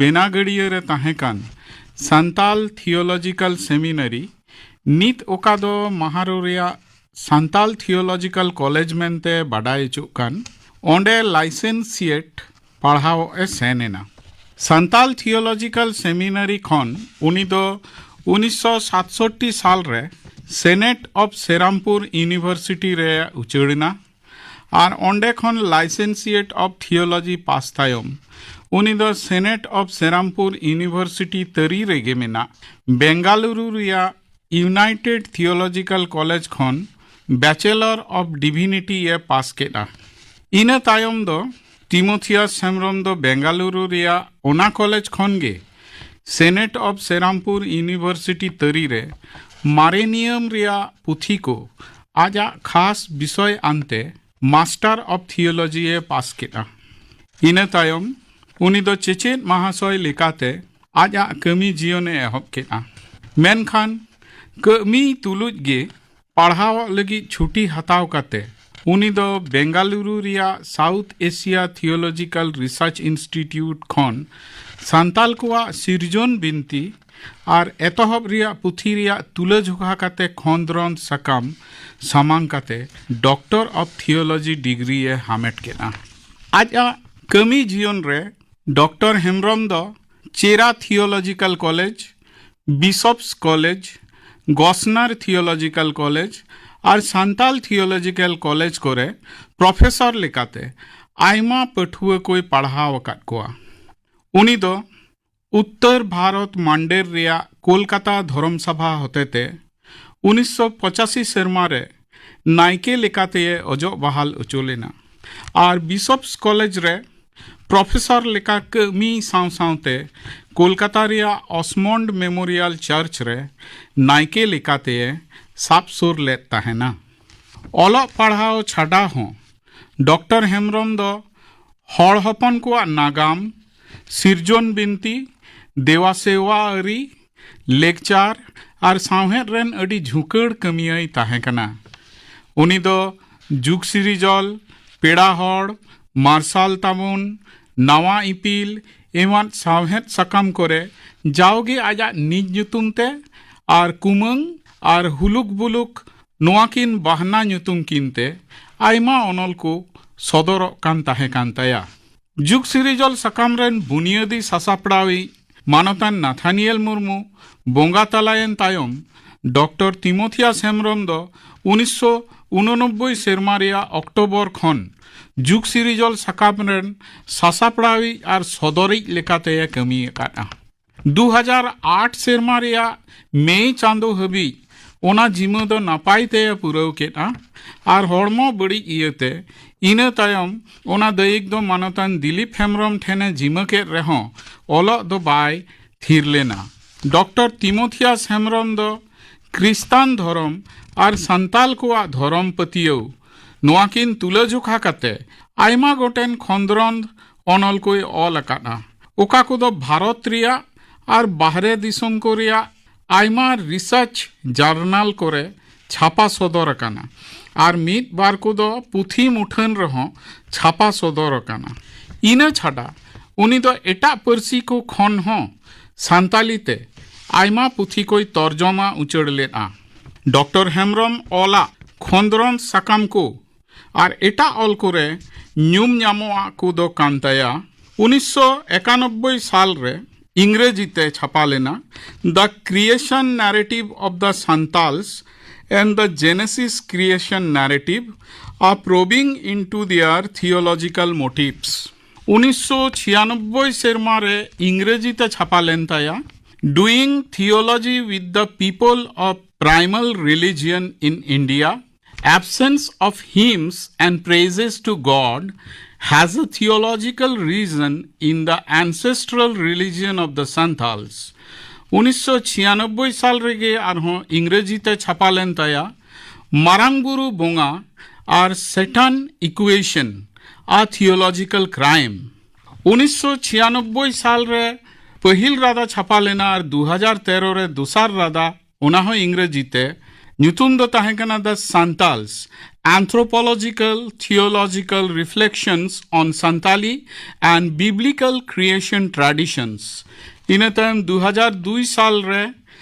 ᱵᱮᱱᱟᱜᱟᱲᱤᱭᱟᱹ ᱨᱮ ᱛᱟᱦᱮᱸ ᱠᱟᱱ ᱥᱟᱱᱛᱟᱞ ᱛᱷᱤᱭᱳᱞᱚᱡᱤᱠᱟᱞ ᱥᱮᱢᱤᱱᱟᱨᱤ, ᱱᱤᱛ ᱚᱠᱟ ᱫᱚ ᱢᱟᱦᱟᱨᱳ ᱨᱮᱭᱟᱜ ᱥᱟᱱᱛᱟᱞ ᱛᱷᱤᱭᱳᱞᱚᱡᱤᱠᱟᱞ ᱠᱚᱞᱮᱡᱽ ᱢᱮᱱᱛᱮ ᱵᱟᱰᱟᱭ ᱦᱚᱪᱚᱜ ᱠᱟᱱ, ᱚᱸᱰᱮ ᱞᱟᱭᱥᱮᱱᱥᱤᱭᱮᱴ ᱯᱟᱲᱦᱟᱣ ᱮ ᱥᱮᱱ ᱮᱱᱟ᱾ ᱥᱟᱱᱛᱟᱞ ᱛᱷᱤᱭᱳᱞᱚᱡᱤᱠᱟᱞ ᱥᱮᱢᱤᱱᱟᱨᱤ ᱠᱷᱚᱱ ᱩᱱᱤ ᱫᱚ ᱩᱱᱤᱥᱥᱚ ᱥᱟᱛᱥᱚᱴᱴᱤ ᱥᱟᱞ ᱨᱮ ᱥᱮᱱᱮᱴ ᱚᱯᱷ ᱥᱮᱨᱟᱢᱯᱩᱨ ᱤᱭᱩᱱᱤᱵᱷᱟᱨᱥᱤᱴᱤ ᱨᱮ ᱩᱪᱟᱹᱲ ᱮᱱᱟ ᱟᱨ ᱚᱸᱰᱮ ᱠᱷᱚᱱ ᱞᱟᱭᱥᱮᱱᱥᱤᱭᱮᱴ ᱚᱯᱷ ᱛᱷᱤᱭᱳᱞᱚᱡᱤ ᱯᱟᱥ ᱛᱟᱭᱚᱢ ᱩᱱᱤ ᱫᱚ ᱥᱮᱱᱮᱴ ᱚᱯᱷ ᱥᱮᱨᱟᱢᱯᱩᱨ ᱤᱭᱩᱱᱤᱵᱷᱟᱨᱥᱤᱴᱤ ᱛᱟᱹᱨᱤ ᱨᱮᱜᱮ ᱢᱮᱱᱟᱜ ᱵᱮᱝᱜᱟᱞᱩᱨᱩ ᱨᱮᱭᱟᱜ ᱤᱭᱩᱱᱟᱭᱴᱮᱰ ᱛᱷᱤᱭᱳᱞᱚᱡᱤᱠᱟᱞ ᱠᱚᱞᱮᱡᱽ ᱠᱷᱚᱱ ᱵᱮᱪᱮᱞᱚᱨ ᱚᱯᱷ ᱰᱤᱵᱷᱤᱱᱤᱴᱤ ᱮ ᱯᱟᱥ ᱠᱮᱫᱼᱟ᱾ ᱤᱱᱟᱹ ᱛᱟᱭᱚᱢ ᱫᱚ ᱛᱤᱢᱳᱛᱷᱤᱭᱟᱥ ᱦᱮᱢᱵᱽᱨᱚᱢ ᱫᱚ ᱵᱮᱝᱜᱟᱞᱩᱨᱩ ᱨᱮᱭᱟᱜ ᱚᱱᱟ ᱠᱚᱞᱮᱡᱽ ᱠᱷᱚᱱ ᱜᱮ ᱥᱮᱱᱮᱴ ᱚᱯᱷ ᱥᱮᱨᱟᱢᱯᱩᱨ ᱤᱭᱩᱱᱤᱵᱷᱟᱨᱥᱤᱴᱤ ᱛᱟᱹᱨᱤ ᱨᱮ ᱢᱟᱨᱮᱱᱤᱭᱟᱢ ᱨᱮᱭᱟᱜ ᱯᱩᱛᱷᱤ ᱠᱚ ᱟᱡᱟᱜ ᱠᱷᱟᱥ ᱵᱤᱥᱚᱭ ᱟᱱᱛᱮ ᱢᱟᱥᱴᱟᱨ ᱚᱯᱷ ᱛᱷᱤᱭᱳᱞᱚᱡᱤ ᱮ ᱯᱟᱥ ᱠᱮᱫᱼᱟ᱾ ᱤᱱᱟᱹ ᱛᱟᱭᱚᱢ ᱩᱱᱤ ᱫᱚ ᱪᱮᱪᱮᱫ ᱢᱟᱦᱟᱥᱚᱭ ᱞᱮᱠᱟᱛᱮ ᱟᱡᱟᱜ ᱠᱟᱹᱢᱤ ᱡᱤᱭᱚᱱ ᱮ ᱮᱦᱚᱵ ᱠᱮᱫᱼᱟ᱾ ᱢᱮᱱᱠᱷᱟᱱ ᱠᱟᱹᱢᱤ ᱛᱩᱞᱩᱡ ᱜᱮ ᱯᱟᱲᱦᱟᱣᱚᱜ ᱞᱟᱹᱜᱤᱫ ᱪᱷᱩᱴᱤ ᱦᱟᱛᱟᱣ ᱠᱟᱛᱮ ᱩᱱᱤ ᱫᱚ ᱵᱮᱝᱜᱟᱞᱩᱨᱩ ᱨᱮᱭᱟᱜ South Asia Theological Research Institute ᱠᱷᱚᱱ ᱥᱟᱱᱛᱟᱞ ᱠᱚᱣᱟᱜ ᱥᱤᱨᱡᱚᱱ ᱵᱤᱱᱛᱤ ᱟᱨ ᱮᱛᱚᱦᱚᱵ ᱨᱮᱭᱟᱜ ᱯᱩᱛᱷᱤ ᱨᱮᱭᱟᱜ ᱛᱩᱞᱟᱹᱡᱚᱠᱷᱟ ᱠᱟᱛᱮ ᱠᱷᱚᱸᱫᱽᱨᱚᱸᱫᱽ ᱥᱟᱠᱟᱢ ᱥᱟᱢᱟᱝ ᱠᱟᱛᱮ Doctor of Theology degree ᱮ ᱦᱟᱢᱮᱴ ᱠᱮᱫᱼᱟ᱾ ᱟᱡᱟᱜ ᱠᱟᱹᱢᱤ ᱡᱤᱭᱚᱱ ᱨᱮ ᱰᱚᱠᱴᱚᱨ ᱦᱮᱢᱵᱽᱨᱚᱢ ᱫᱚ ᱪᱮᱨᱟ Theological College, Bishop's College, ᱜᱚᱥᱱᱟᱨ Theological College ᱟᱨ ᱥᱟᱱᱛᱟᱞ Theological College ᱠᱚᱨᱮ ᱯᱨᱚᱯᱷᱮᱥᱚᱨ ᱞᱮᱠᱟᱛᱮ ᱟᱭᱢᱟ ᱯᱟᱹᱴᱷᱩᱣᱟᱹ ᱠᱚᱭ ᱯᱟᱲᱦᱟᱣ ᱟᱠᱟᱫ ᱠᱚᱣᱟ᱾ ᱩᱱᱤ ᱫᱚ ᱩᱛᱛᱚᱨ ᱵᱷᱟᱨᱚᱛ ᱢᱟᱱᱰᱮᱨ ᱨᱮᱭᱟᱜ ᱠᱳᱞᱠᱟᱛᱟ ᱫᱷᱚᱨᱚᱢ ᱥᱟᱵᱷᱟ ᱦᱚᱛᱮᱛᱮ ᱩᱱᱤᱥᱥᱚ ᱯᱚᱸᱪᱟᱥᱤ ᱥᱮᱨᱢᱟ ᱨᱮ ᱱᱟᱭᱠᱮ ᱞᱮᱠᱟᱛᱮ ᱚᱡᱚᱜ ᱵᱟᱦᱟᱞ ᱦᱚᱪᱚ ᱞᱮᱱᱟ ᱟᱨ ᱵᱤᱥᱚᱯᱥ ᱠᱚᱞᱮᱡᱽ ᱨᱮ ᱯᱨᱚᱯᱷᱮᱥᱚᱨ ᱞᱮᱠᱟ ᱠᱟᱹᱢᱤ ᱥᱟᱶ ᱥᱟᱶᱛᱮ ᱠᱳᱞᱠᱟᱛᱟ ᱨᱮᱭᱟᱜ ᱚᱥᱢᱚᱱᱰ ᱢᱮᱢᱳᱨᱤᱭᱟᱞ ᱪᱟᱨᱪ ᱨᱮ ᱱᱟᱭᱠᱮ ᱞᱮᱠᱟᱛᱮ ᱥᱟᱵ ᱥᱩᱨ ᱞᱮᱫ ᱛᱟᱦᱮᱱᱟ᱾ ᱚᱞᱚᱜ ᱯᱟᱲᱦᱟᱣ ᱪᱷᱟᱰᱟ ᱦᱚᱸ ᱰᱚᱠᱴᱚᱨ ᱦᱮᱢᱵᱽᱨᱚᱢ ᱫᱚ ᱦᱚᱲ ᱦᱚᱯᱚᱱ ᱠᱚᱣᱟᱜ ᱱᱟᱜᱟᱢ, ᱥᱤᱨᱡᱚᱱ ᱵᱤᱱᱛᱤ, ᱫᱮᱣᱟ ᱥᱮᱣᱟ ᱟᱹᱨᱤ, ᱞᱮᱠᱪᱟᱨ ᱟᱨ ᱥᱟᱶᱦᱮᱫ ᱨᱮᱱ ᱟᱹᱰᱤ ᱡᱷᱩᱸᱠᱟᱹᱲ ᱠᱟᱹᱢᱤᱭᱟᱹᱭ ᱛᱟᱦᱮᱸ ᱠᱟᱱᱟ᱾ ᱩᱱᱤ ᱫᱚ ᱡᱩᱜᱽ ᱥᱤᱨᱤᱡᱚᱞ, ᱯᱮᱲᱟ ᱦᱚᱲ, ᱢᱟᱨᱥᱟᱞ ᱛᱟᱵᱚᱱ, ᱱᱟᱣᱟ ᱤᱯᱤᱞ ᱮᱢᱟᱱ ᱥᱟᱶᱦᱮᱫ ᱥᱟᱠᱟᱢ ᱠᱚᱨᱮ ᱡᱟᱣᱜᱮ ᱟᱡᱟᱜ ᱱᱤᱡ ᱧᱩᱛᱩᱢ ᱛᱮ ᱟᱨ ᱠᱩᱢᱟᱹᱝ ᱟᱨ ᱦᱩᱞᱩᱠ ᱵᱩᱞᱩᱠ ᱱᱚᱣᱟ ᱠᱤᱱ ᱵᱟᱦᱱᱟ ᱧᱩᱛᱩᱢ ᱠᱤᱱ ᱛᱮ ᱟᱭᱢᱟ ᱚᱱᱚᱞ ᱠᱚ ᱥᱚᱫᱚᱨᱚᱜ ᱠᱟᱱ ᱛᱟᱦᱮᱸ ᱠᱟᱱ ᱛᱟᱭᱟ᱾ ᱡᱩᱜᱽ ᱥᱤᱨᱤᱡᱚᱞ ᱥᱟᱠᱟᱢ ᱨᱮᱱ ᱵᱩᱱᱤᱭᱟᱹᱫᱤ ᱥᱟᱥᱟᱯᱲᱟᱣᱤᱡ ᱢᱟᱱᱚᱛᱟᱱ ᱱᱟᱛᱷᱟᱱᱤᱭᱮᱞ ᱢᱩᱨᱢᱩ ᱵᱚᱸᱜᱟ ᱛᱟᱞᱟᱭᱮᱱ ᱛᱟᱭᱚᱢ, ᱰᱚᱠᱴᱚᱨ ᱛᱤᱢᱳᱛᱷᱤᱭᱟᱥ ᱦᱮᱢᱵᱽᱨᱚᱢ ᱫᱚ ᱩᱱᱤᱥᱥᱚ ᱩᱱᱚᱱᱚᱵᱵᱳᱭ ᱥᱮᱨᱢᱟ ᱨᱮᱭᱟᱜ ᱚᱠᱴᱳᱵᱚᱨ ᱠᱷᱚᱱ ᱡᱩᱜᱽ ᱥᱤᱨᱤᱡᱚᱞ ᱥᱟᱠᱟᱢ ᱨᱮᱱ ᱥᱟᱥᱟᱯᱲᱟᱣᱤᱡ ᱟᱨ ᱥᱚᱫᱚᱨᱤᱡ ᱞᱮᱠᱟᱛᱮ ᱠᱟᱹᱢᱤ ᱟᱠᱟᱫᱼᱟ᱾ ᱫᱩ ᱦᱟᱡᱟᱨ ᱟᱴ ᱥᱮᱨᱢᱟ ᱨᱮᱭᱟᱜ ᱢᱮᱭ ᱪᱟᱸᱫᱚ ᱦᱟᱹᱵᱤᱡ ᱚᱱᱟ ᱡᱤᱢᱟᱹ ᱫᱚ ᱱᱟᱯᱟᱭ ᱛᱮ ᱯᱩᱨᱟᱹᱣ ᱠᱮᱫᱼᱟ ᱟᱨ ᱦᱚᱲᱢᱚ ᱵᱟᱹᱲᱤᱡ ᱤᱭᱟᱹᱛᱮ ᱤᱱᱟᱹ ᱛᱟᱭᱚᱢ ᱚᱱᱟ ᱫᱟᱹᱭᱤᱠ ᱫᱚ ᱢᱟᱱᱚᱛᱟᱱ ᱫᱤᱞᱤᱯ ᱦᱮᱢᱵᱽᱨᱚᱢ ᱴᱷᱮᱱᱮ ᱡᱤᱢᱟᱹ ᱠᱮᱫ ᱨᱮᱦᱚᱸ ᱚᱞᱚᱜ ᱫᱚ ᱵᱟᱭ ᱛᱷᱤᱨ ᱞᱮᱱᱟ᱾ ᱰᱚᱠᱴᱚᱨ ᱛᱤᱢᱳᱛᱷᱤᱭᱟᱥ ᱦᱮᱢᱵᱽᱨᱚᱢ ᱫᱚ ᱠᱨᱤᱥᱛᱟᱱ ᱫᱷᱚᱨᱚᱢ ᱟᱨ ᱥᱟᱱᱛᱟᱞ ᱠᱚᱣᱟᱜ ᱫᱷᱚᱨᱚᱢ ᱯᱟᱹᱛᱭᱟᱹᱣ ᱱᱚᱣᱟ ᱠᱤᱱ ᱛᱩᱞᱟᱹᱡᱚᱠᱷᱟ ᱠᱟᱛᱮ ᱟᱭᱢᱟ ᱜᱚᱴᱮᱱ ᱠᱷᱚᱸᱫᱽᱨᱚᱸᱫᱽ ᱚᱱᱚᱞ ᱠᱚᱭ ᱚᱞ ᱟᱠᱟᱫᱼᱟ, ᱚᱠᱟ ᱠᱚᱫᱚ ᱵᱷᱟᱨᱚᱛ ᱨᱮᱭᱟᱜ ᱟᱨ ᱵᱟᱦᱨᱮ ᱫᱤᱥᱚᱢ ᱠᱚ ᱨᱮᱭᱟᱜ ᱟᱭᱢᱟ ᱨᱤᱥᱟᱨᱪ ᱡᱟᱨᱱᱟᱞ ᱠᱚᱨᱮ ᱪᱷᱟᱯᱟ ᱥᱚᱫᱚᱨ ᱟᱠᱟᱱᱟ ᱟᱨ ᱢᱤᱫ ᱵᱟᱨ ᱠᱚᱫᱚ ᱯᱩᱛᱷᱤ ᱢᱩᱴᱷᱟᱹᱱ ᱨᱮᱦᱚᱸ ᱪᱷᱟᱯᱟ ᱥᱚᱫᱚᱨ ᱟᱠᱟᱱᱟ᱾ ᱤᱱᱟᱹ ᱪᱷᱟᱰᱟ ᱩᱱᱤ ᱫᱚ ᱮᱴᱟᱜ ᱯᱟᱹᱨᱥᱤ ᱠᱚ ᱠᱷᱚᱱ ᱦᱚᱸ ᱥᱟᱱᱛᱟᱞᱤ ᱛᱮ ᱟᱭᱢᱟ ᱯᱩᱛᱷᱤ ᱠᱚᱭ ᱛᱚᱨᱡᱚᱢᱟ ᱩᱪᱟᱹᱲ ᱞᱮᱫᱼᱟ᱾ ᱰᱚᱠᱴᱚᱨ ᱦᱮᱢᱵᱽᱨᱚᱢ ᱚᱞᱟᱜ ᱠᱷᱚᱸᱫᱽᱨᱚᱱ ᱥᱟᱠᱟᱢ ᱠᱚ ᱟᱨ ᱮᱴᱟᱜ ᱚᱞ ᱠᱚᱨᱮ ᱧᱩᱢ ᱧᱟᱢᱚᱜ ᱠᱚᱫᱚ ᱠᱟᱱ ᱛᱟᱭᱟ ᱩᱱᱤᱥᱥᱚ ᱮᱠᱟᱱᱚᱵᱵᱳᱭ ᱥᱟᱞ ᱨᱮ ᱤᱝᱨᱮᱡᱤ ᱛᱮ ᱪᱷᱟᱯᱟ ᱞᱮᱱᱟ The Creation Narrative of the Santals and the Genesis Creation Narrative, A Probing into Their Theological Motives. ᱩᱱᱤᱥᱥᱚ ᱪᱷᱤᱭᱟᱱᱚᱵᱵᱳᱭ ᱥᱮᱨᱢᱟ ᱨᱮ ᱤᱝᱨᱮᱡᱤ ᱛᱮ ᱪᱷᱟᱯᱟ ᱞᱮᱱ ᱛᱟᱭᱟ Doing Theology with the People of Primal Religion in India, Absence of Hymns and Praises to God has a Theological Reason in the Ancestral Religion of the Santals. ᱩᱱᱤᱥᱥᱚ ᱪᱷᱤᱭᱟᱱᱚᱵᱵᱳᱭ ᱥᱟᱞ ᱨᱮᱜᱮ ᱟᱨᱦᱚᱸ ᱤᱝᱨᱮᱡᱤ ᱛᱮ ᱪᱷᱟᱯᱟ ᱞᱮᱱ ᱛᱟᱭᱟ ᱢᱟᱨᱟᱝ ᱵᱩᱨᱩ ᱵᱚᱸᱜᱟ ᱟᱨ Satan Equation, A Theological Crime. ᱩᱱᱤᱥᱥᱚ ᱪᱷᱤᱭᱟᱱᱚᱵᱵᱳᱭ ᱥᱟᱞ ᱨᱮ ᱯᱟᱹᱦᱤᱞ ᱨᱟᱫᱟ ᱪᱷᱟᱯᱟ ᱞᱮᱱᱟ ᱟᱨ ᱫᱩ ᱦᱟᱡᱟᱨ ᱛᱮᱨᱚ ᱨᱮ ᱫᱚᱥᱟᱨ ᱨᱟᱫᱟ, ᱚᱱᱟ ᱦᱚᱸ ᱤᱝᱨᱮᱡᱤ ᱛᱮ᱾ ᱧᱩᱛᱩᱢ ᱫᱚ ᱛᱟᱦᱮᱸ ᱠᱟᱱᱟ The Santals, Anthropological Theological Reflections on Santali and Biblical Creation Traditions. ᱤᱱᱟᱹ ᱛᱟᱭᱚᱢ ᱫᱩ ᱦᱟᱡᱟᱨ ᱫᱩᱭ ᱥᱟᱞ ᱨᱮ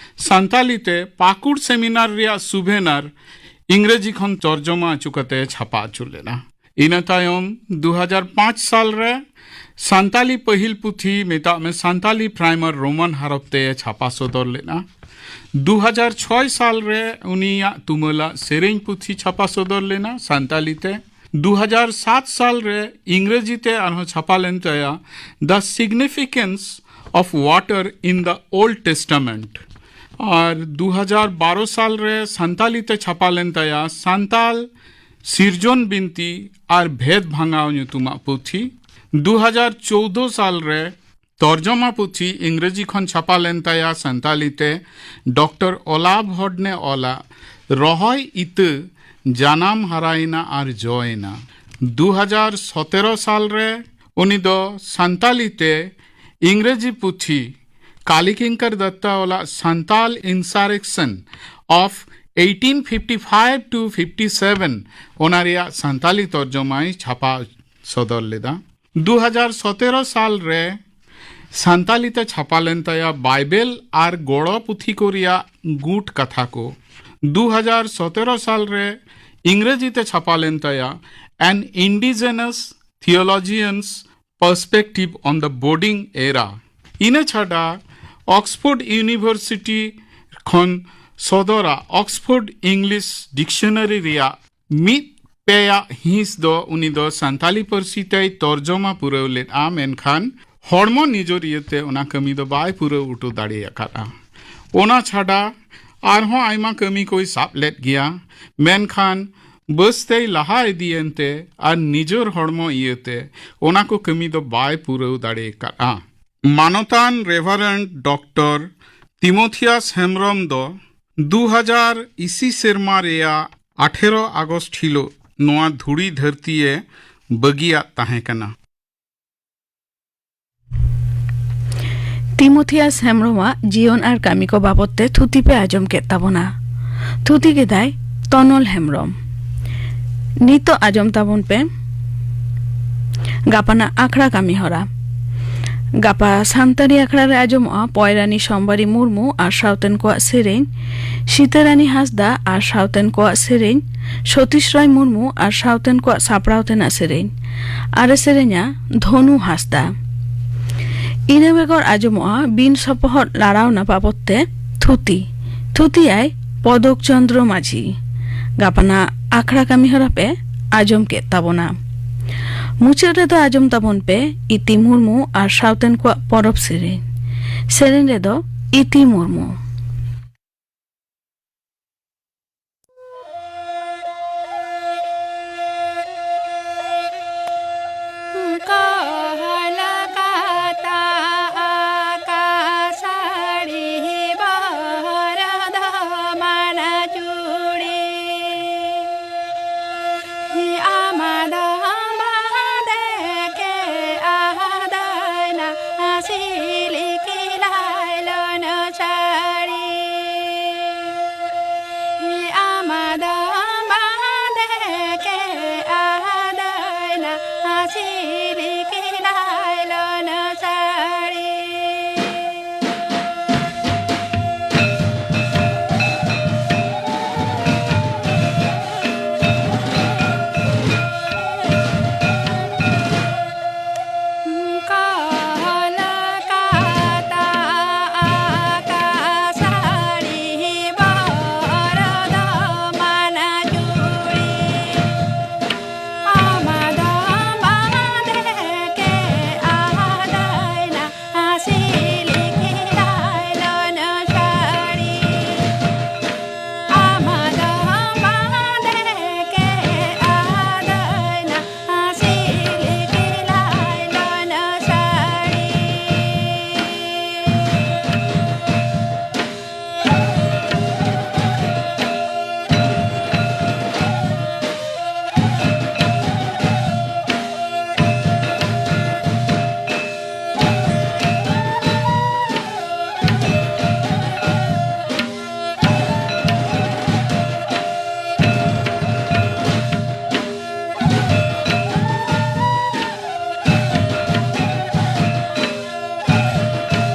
ᱥᱟᱱᱛᱟᱞᱤ ᱛᱮ ᱯᱟᱠᱩᱲ ᱥᱮᱢᱤᱱᱟᱨ ᱨᱮᱭᱟᱜ ᱥᱩᱵᱷᱮᱱᱟᱨ ᱤᱝᱨᱮᱡᱤ ᱠᱷᱚᱱ ᱛᱚᱨᱡᱚᱢᱟ ᱦᱚᱪᱚ ᱠᱟᱛᱮ ᱪᱷᱟᱯᱟ ᱦᱚᱪᱚ ᱞᱮᱱᱟ᱾ ᱤᱱᱟᱹ ᱛᱟᱭᱚᱢ ᱫᱩ ᱦᱟᱡᱟᱨ ᱯᱟᱸᱪ ᱥᱟᱞ ᱨᱮ ᱥᱟᱱᱛᱟᱞᱤ ᱯᱟᱹᱦᱤᱞ ᱯᱩᱛᱷᱤ, ᱢᱮᱛᱟᱜ ᱢᱮ ᱥᱟᱱᱛᱟᱞᱤ ᱯᱨᱟᱭᱢᱟᱨ ᱨᱳᱢᱟᱱ ᱦᱚᱨᱚᱯ ᱛᱮ ᱪᱷᱟᱯᱟ ᱥᱚᱫᱚᱨ ᱞᱮᱱᱟ᱾ ᱫᱩ ᱦᱟᱡᱟᱨ ᱪᱷᱚᱭ ᱥᱟᱞ ᱨᱮ ᱩᱱᱤᱭᱟᱜ ᱛᱩᱢᱟᱹᱞᱟᱜ ᱥᱮᱨᱮᱧ ᱯᱩᱛᱷᱤ ᱪᱷᱟᱯᱟ ᱥᱚᱫᱚᱨ ᱞᱮᱱᱟ ᱥᱟᱱᱛᱟᱞᱤ ᱛᱮ᱾ ᱫᱩ ᱦᱟᱡᱟᱨ ᱥᱟᱛ ᱥᱟᱞ ᱨᱮ ᱤᱝᱨᱮᱡᱤ ᱛᱮ ᱟᱨᱦᱚᱸ ᱪᱷᱟᱯᱟ ᱞᱮᱱ ᱛᱟᱭᱟ The Significance of Water in the Old Testament᱾ ᱟᱨ ᱫᱩ ᱦᱟᱡᱟᱨ ᱵᱟᱨᱚ ᱥᱟᱞ ᱨᱮ ᱥᱟᱱᱛᱟᱞᱤ ᱛᱮ ᱪᱷᱟᱯᱟ ᱞᱮᱱ ᱛᱟᱭᱟ ᱥᱟᱱᱛᱟᱞ ᱥᱤᱨᱡᱚᱱ ᱵᱤᱱᱛᱤ ᱟᱨ ᱵᱷᱮᱫ ᱵᱷᱟᱸᱜᱟᱣ ᱧᱩᱛᱩᱢᱟᱜ ᱯᱩᱛᱷᱤ᱾ ᱫᱩ ᱦᱟᱡᱟᱨ ᱪᱳᱣᱫᱚ ᱥᱟᱞ ᱨᱮ ᱛᱚᱨᱡᱚᱢᱟ ᱯᱩᱛᱷᱤ ᱤᱝᱨᱮᱡᱤ ᱠᱷᱚᱱ ᱪᱷᱟᱯᱟ ᱞᱮᱱ ᱛᱟᱭᱟ ᱥᱟᱱᱛᱟᱞᱤ ᱛᱮ ᱰᱚᱠᱴᱚᱨ ᱚᱞᱟᱵᱷ ᱦᱚᱰᱱᱮ ᱚᱞᱟᱜ ᱨᱚᱦᱚᱭ ᱤᱛᱟᱹ ᱡᱟᱱᱟᱢ ᱦᱟᱨᱟᱭᱮᱱᱟ ᱟᱨ ᱡᱚᱭᱮᱱᱟ᱾ ᱫᱩ ᱦᱟᱡᱟᱨ ᱥᱚᱛᱮᱨᱚ ᱥᱟᱞ ᱨᱮ ᱩᱱᱤ ᱫᱚ ᱥᱟᱱᱛᱟᱞᱤ ᱛᱮ ᱤᱝᱨᱮᱡᱤ ᱯᱩᱛᱷᱤ ᱠᱟᱞᱤᱠᱤᱝᱠᱚᱨ ᱫᱚᱛᱛᱟ ᱚᱞᱟᱜ Santal Insurrection of eighteen fifty five to fifty seven ᱚᱱᱟ ᱨᱮᱭᱟᱜ ᱥᱟᱱᱛᱟᱞᱤ ᱛᱚᱨᱡᱚᱢᱟᱭ ᱪᱷᱟᱯᱟ ᱥᱚᱫᱚᱨ ᱞᱮᱫᱟ᱾ ᱫᱩ ᱦᱟᱡᱟᱨ ᱥᱚᱛᱮᱨᱚ ᱥᱟᱞ ᱨᱮ ᱥᱟᱱᱛᱟᱞᱤ ᱛᱮ ᱪᱷᱟᱯᱟ ᱞᱮᱱ ᱛᱟᱭᱟ ᱵᱟᱭᱵᱮᱞ ᱟᱨ ᱜᱚᱲᱚ ᱯᱩᱛᱷᱤ ᱠᱚ ᱨᱮᱭᱟᱜ ᱜᱩᱴ ᱠᱟᱛᱷᱟ ᱠᱚ᱾ ᱫᱩ ᱦᱟᱡᱟᱨ ᱥᱚᱛᱮᱨᱚ ᱥᱟᱞ ᱨᱮ ᱤᱝᱨᱮᱡᱤ ᱛᱮ ᱪᱷᱟᱯᱟ ᱞᱮᱱ ᱛᱟᱭᱟ An Indigenous Theologian's Perspective on the Boarding Era᱾ ᱤᱱᱟᱹ ᱪᱷᱟᱰᱟ ᱚᱠᱥᱯᱷᱳᱨᱰ ᱤᱭᱩᱱᱤᱵᱷᱟᱨᱥᱤᱴᱤ ᱠᱷᱚᱱ ᱥᱚᱫᱚᱨᱟ ᱚᱠᱥᱯᱷᱳᱨᱰ ᱤᱝᱞᱤᱥ ᱰᱤᱠᱥᱚᱱᱟᱨᱤ ᱨᱮᱭᱟᱜ ᱢᱤᱫ ᱯᱮᱭᱟᱜ ᱦᱤᱸᱥ ᱫᱚ ᱩᱱᱤ ᱫᱚ ᱥᱟᱱᱛᱟᱞᱤ ᱯᱟᱹᱨᱥᱤ ᱛᱮᱭ ᱛᱚᱨᱡᱚᱢᱟ ᱯᱩᱨᱟᱹᱣ ᱞᱮᱫᱼᱟ, ᱢᱮᱱᱠᱷᱟᱱ ᱦᱚᱲᱢᱚ ᱱᱤᱡᱚᱨ ᱤᱭᱟᱹᱛᱮ ᱚᱱᱟ ᱠᱟᱹᱢᱤ ᱫᱚ ᱵᱟᱭ ᱯᱩᱨᱟᱹᱣ ᱦᱚᱴᱚ ᱫᱟᱲᱮ ᱟᱠᱟᱫᱼᱟ᱾ ᱚᱱᱟ ᱪᱷᱟᱰᱟ ᱟᱨᱦᱚᱸ ᱟᱭᱢᱟ ᱠᱟᱹᱢᱤ ᱠᱚᱭ ᱥᱟᱵ ᱞᱮᱫ ᱜᱮᱭᱟ, ᱢᱮᱱᱠᱷᱟᱱ ᱵᱟᱹᱥᱛᱮᱭ ᱞᱟᱦᱟ ᱤᱫᱤᱭᱮᱱᱛᱮ ᱟᱨ ᱱᱤᱡᱚᱨ ᱦᱚᱲᱢᱚ ᱤᱭᱟᱹᱛᱮ ᱚᱱᱟ ᱠᱚ ᱠᱟᱹᱢᱤ ᱫᱚ ᱵᱟᱭ ᱯᱩᱨᱟᱹᱣ ᱫᱟᱲᱮ ᱟᱠᱟᱫᱼᱟ᱾ ᱢᱟᱱᱚᱛᱟᱱ ᱨᱮᱵᱷᱟᱨᱮᱱᱰ ᱰᱚᱠᱴᱚᱨ ᱛᱤᱢᱳᱛᱷᱤᱭᱟᱥ ᱦᱮᱢᱵᱨᱚᱢ ᱫᱚ ᱫᱩ ᱦᱟᱡᱟᱨ ᱤᱥᱤ ᱥᱮᱨᱢᱟ ᱨᱮᱭᱟᱜ ᱟᱴᱷᱮᱨᱚ ᱟᱜᱚᱥᱴ ᱦᱤᱞᱳᱜ ᱱᱚᱣᱟ ᱫᱷᱩᱲᱤ ᱫᱷᱟᱹᱨᱛᱤᱭᱮ ᱵᱟᱹᱜᱤᱭᱟᱫ ᱛᱟᱦᱮᱸ ᱠᱟᱱᱟ᱾ ᱛᱤᱢᱳᱛᱷᱤᱭᱟᱥ ᱦᱮᱢᱵᱨᱚᱢᱟᱜ ᱡᱤᱭᱚᱱ ᱟᱨ ᱠᱟᱹᱢᱤ ᱠᱚ ᱵᱟᱵᱚᱛ ᱛᱮ ᱛᱷᱩᱛᱤ ᱯᱮ ᱟᱸᱡᱚᱢ ᱠᱮᱫ ᱛᱟᱵᱚᱱᱟ᱾ ᱛᱷᱩᱛᱤ ᱠᱮᱫᱟᱭ ᱛᱚᱱᱚᱞ ᱦᱮᱢᱵᱨᱚᱢ᱾ ᱱᱤᱛᱚᱜ ᱟᱸᱡᱚᱢ ᱛᱟᱵᱚᱱ ᱯᱮ ᱜᱟᱯᱟᱱᱟᱜ ᱟᱠᱷᱲᱟ ᱠᱟᱹᱢᱤ ᱦᱚᱨᱟ᱾ ᱜᱟᱯᱟ ᱥᱟᱱᱛᱟᱲᱤ ᱟᱠᱷᱲᱟ ᱨᱮ ᱟᱸᱡᱚᱢᱚᱜᱼᱟ ᱯᱚᱭᱨᱟᱱᱤ ᱥᱚᱢᱵᱟᱨᱤ ᱢᱩᱨᱢᱩ ᱟᱨ ᱥᱟᱶᱛᱮᱱ ᱠᱚᱣᱟᱜ ᱥᱮᱨᱮᱧ, ᱥᱤᱛᱟᱹᱨᱟᱱᱤ ᱦᱟᱸᱥᱫᱟ ᱟᱨ ᱥᱟᱶᱛᱮᱱ ᱠᱚᱣᱟᱜ ᱥᱮᱨᱮᱧ, ᱥᱚᱛᱤᱥ ᱨᱚᱭ ᱢᱩᱨᱢᱩ ᱟᱨ ᱥᱟᱶᱛᱮᱱ ᱠᱚᱣᱟᱜ ᱥᱟᱯᱲᱟᱣ ᱛᱮᱱᱟᱜ ᱥᱮᱨᱮᱧ᱾ ᱟᱨ ᱮ ᱥᱮᱨᱮᱧᱟ ᱫᱷᱚᱱᱩ ᱦᱟᱸᱥᱫᱟ᱾ ᱤᱱᱟᱹ ᱵᱮᱜᱚᱨ ᱟᱸᱡᱚᱢᱚᱜᱼᱟ ᱵᱤᱱ ᱥᱚᱯᱚᱦᱚᱫ ᱞᱟᱲᱟᱣᱱᱟ ᱵᱟᱵᱚᱛ ᱛᱮ ᱛᱷᱩᱛᱤ᱾ ᱛᱷᱩᱛᱤᱭᱟᱭ ᱯᱚᱫᱚᱠ ᱪᱚᱸᱫᱽᱨᱚ ᱢᱟᱹᱡᱷᱤ᱾ ᱜᱟᱯᱟᱱᱟᱜ ᱟᱠᱷᱲᱟ ᱠᱟᱹᱢᱤ ᱦᱚᱨᱟ ᱯᱮ ᱟᱸᱡᱚᱢ ᱠᱮᱫ ᱛᱟᱵᱚᱱᱟ᱾ ᱢᱩᱪᱟᱹᱫ ᱨᱮᱫᱚ ᱟᱸᱡᱚᱢ ᱛᱟᱵᱚᱱ ᱯᱮ ᱤᱛᱤ ᱢᱩᱨᱢᱩ ᱟᱨ ᱥᱟᱶᱛᱮᱱ ᱠᱚᱣᱟᱜ ᱯᱚᱨᱚᱵᱽ ᱥᱮᱨᱮᱧ᱾ ᱥᱮᱨᱮᱧ ᱨᱮᱫᱚ ᱤᱛᱤ ᱢᱩᱨᱢᱩ᱾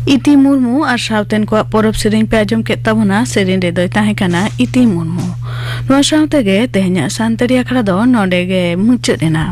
ᱤᱛᱤ ᱢᱩᱨᱢᱩ ᱟᱨ ᱥᱟᱶᱛᱮᱱ ᱠᱚᱣᱟᱜ ᱯᱚᱨᱚᱵᱽ ᱥᱮᱨᱮᱧ ᱯᱮ ᱟᱸᱡᱚᱢ ᱠᱮᱫ ᱛᱟᱵᱚᱱᱟ᱾ ᱥᱮᱨᱮᱧ ᱨᱮᱫᱚᱭ ᱛᱟᱦᱮᱸ ᱠᱟᱱᱟ ᱤᱛᱤ ᱢᱩᱨᱢᱩ᱾ ᱱᱚᱣᱟ ᱥᱟᱶ ᱛᱮᱜᱮ ᱛᱮᱦᱮᱧᱟᱜ ᱥᱟᱱᱛᱟᱲᱤ ᱟᱠᱷᱲᱟ ᱫᱚ ᱱᱚᱰᱮ ᱜᱮ ᱢᱩᱪᱟᱹᱫ ᱮᱱᱟ᱾